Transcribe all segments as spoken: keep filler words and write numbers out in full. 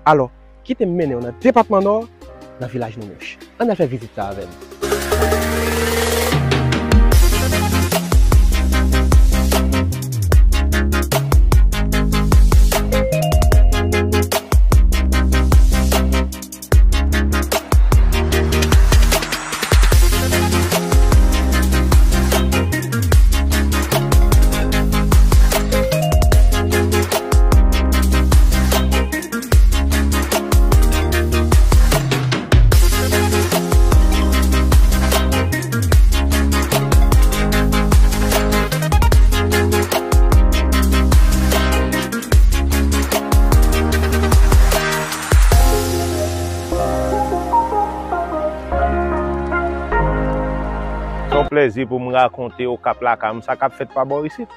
Alò, kite m mennen w nan depatman Nò, nan vilaj Nounouch. Ann al fè vizit sa avè m. Se yon plèzi pou m rakonte Okap lakay m sa k ap fèt pa bò isit.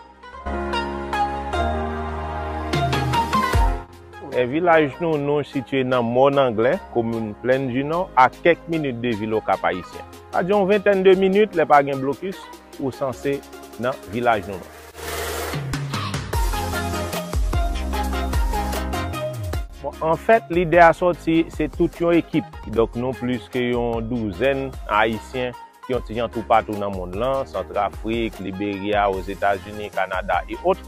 E, vilaj Nounouch sitiye nan Mòn Anglè, komin Plèn di Nò, a kèk minit de vil Okap Ayisyen. Sa di yon ventèn de minit, lè pa gen blokis, ou sanse nan vilaj Nounouch. Bon, anfèt, lide a sòti, se tout yon ekip. Donk, nou plis ke yon douzèn Ayisyen ki yon ti jan toupatou nan mond lan, Santrafrik, Liberya, Ozetazini, Kanada e ot.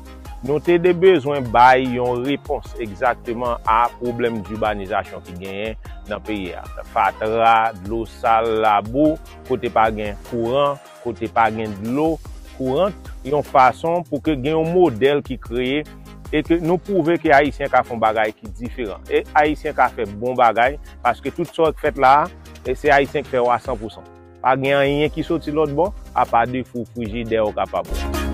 Nou te de bezwen bay yon repons egzakteman a pwoblèm dibanizasyon ki genyen nan peyi a. Fatra, dlo sal, labou, kote pa gen kouran, kote pa gen dlo kourant, yon fason pou ke gen yon modèl ki kreye e ke nou pwouve ke Ayisyen ka fè yon bagay ki diferan. E Ayisyen ka fè bon bagay, paske tout sa k fèt la a, e se Ayisyen k fè yo a san pou san. Pa gen anyen ki soti lòt bò, apa de fou frijidè ou kapab wè.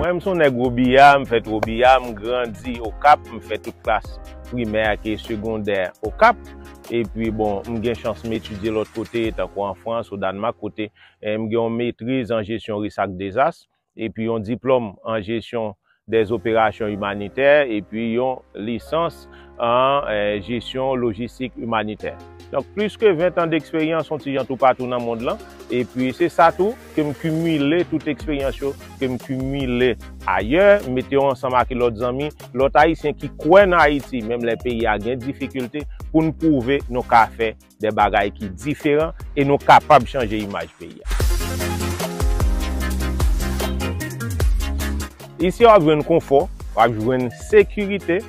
Mwen, m se yon nèg Wobiya, m fèt Wobiya, m grandi Okap, m fè tout klas primè ak segondè Okap. Epi, bon, m gen chans m etidye lòt kote, tankou an Frans, o Dànmak, kote, eh, m gen yon metriz an jesyon risk ak dezas, epi yon diplòm an jesyon dèzoperasyon imanitè, epi yon lisans an, eh, jesyon lojistik imanitè. Donk, plis ke ven tan deksperyans yon ti jan toupatou nan mond lan, epi se sa tou ke m kimile, tout eksperyans yo ke m kimile ayè, m mete yo ansanm ak lòt zanmi, lòt Ayisyen ki kwè nan Ayiti, menm lè peyi a gen difikilte, pou n pwouve nou ka fè de bagay ki diferan e nou kapab chanje imaj peyi a. Isi a, w ap jwenn konfò, w ap jwenn sekirite.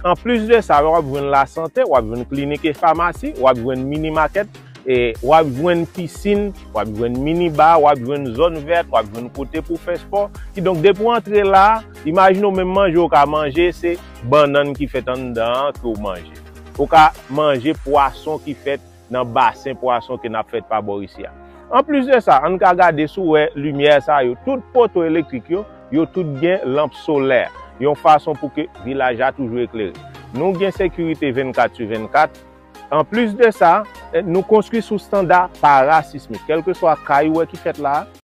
Anplis de sa, w ap jwenn lasante, w ap jwenn klinik e famasi, w ap jwenn mini makèt, e w ap jwenn pisin, w ap jwenn mini ba, w ap jwenn zòn vèt, w ap jwenn kote pou fè spò. Kidonk, depi w antre la, imajine w menm manje w ka manje, se bannann ki fèt anndan an ke w manje. Ou ka manje pwason ki fèt nan basen pwason ke n ap fèt pa bò isi a. Anplis de sa, ann ka gade si w wè limyè sa yo, tout poto elektrik yo, yo tout gen lanp solè, yon fason pou ke vilaj la toujou eklere. Nou gen sekirite vennkat sou vennkat. Anplis de sa, nou konstwi sou standa parasismik. Kèlkeswa kay ou wè ki fèt la a,